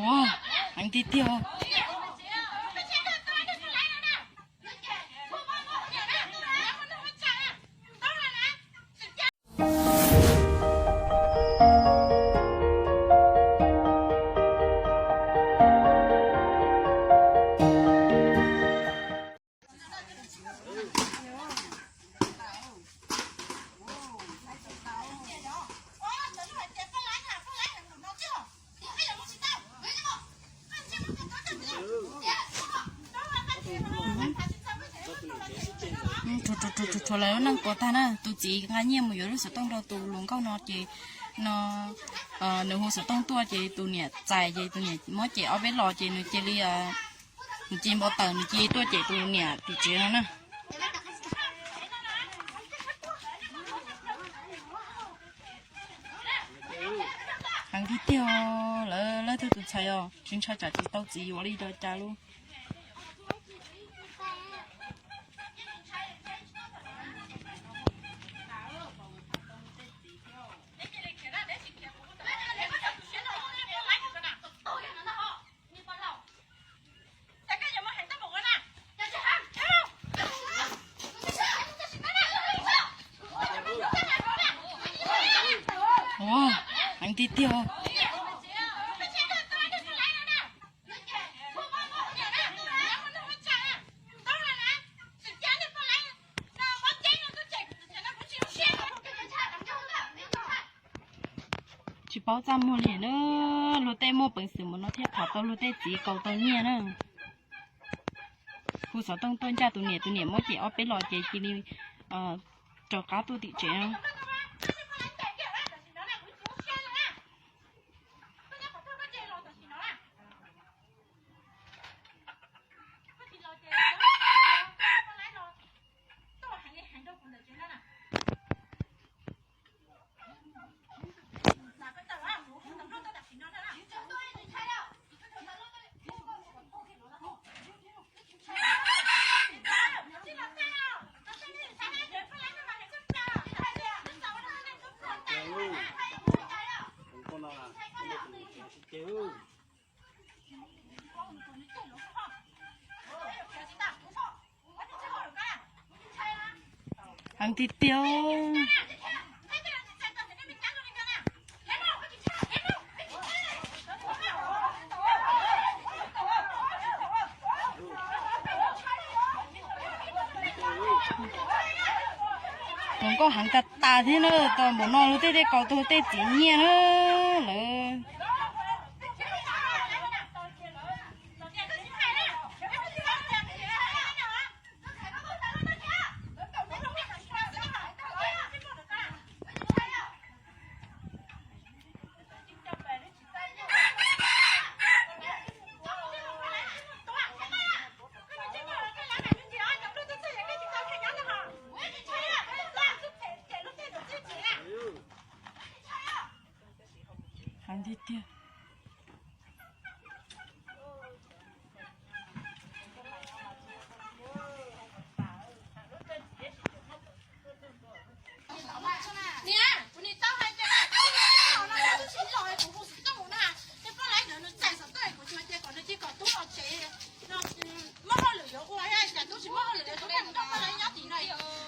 Ua, heev tiag tiag. Rhuav rhuav rhuav lawv lub neej puas tag na, tus txiv nqa nyiaj mus yuav lub xov tooj rau tus hluas nkauj no ces no nws hu xov tooj tuaj ces tus niam txais ces tus niam muab cem ob peb los ces nws cia li, nws cia li npau taws, nws cia li tuaj cem tus niam tim tsev no na. Heev tiag tiag, lawv leej twg tus ntxhais os tsis ntshai tsam tsis tau txiv yuav li cas li. Ua, heev tiag tiag. Tsis paub txaj muag li na, luag tej muaj peev xwm mus no thiaj tham tau luag tej txiv kaus tau nyiaj na. Hu xov tooj tuaj ncaj tus niam, tus niam muab cem ob peb los ces cia li rov qab tuaj tim tsev no. Heev tiag tiag. Tus nkauj heev tas tas thiab na, tau npaum no luag tej thiaj kaus tau tej txiv nyiaj na lawm. Heev tiag tiag.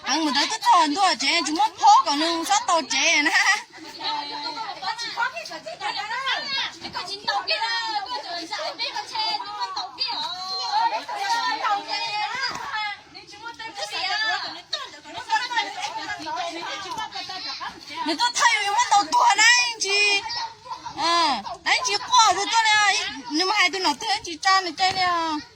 Heev mus ntawd twb txog ntua tsev tsis muab phob kom nws txhob tau tsev na. Nws tuaj thawj yus yuav muab ntaus tuag na, ib ntsis, ib ntsis quaj tus tuaj li, nws mus hais tus nom twg ib ntsis tsa nws cai li os.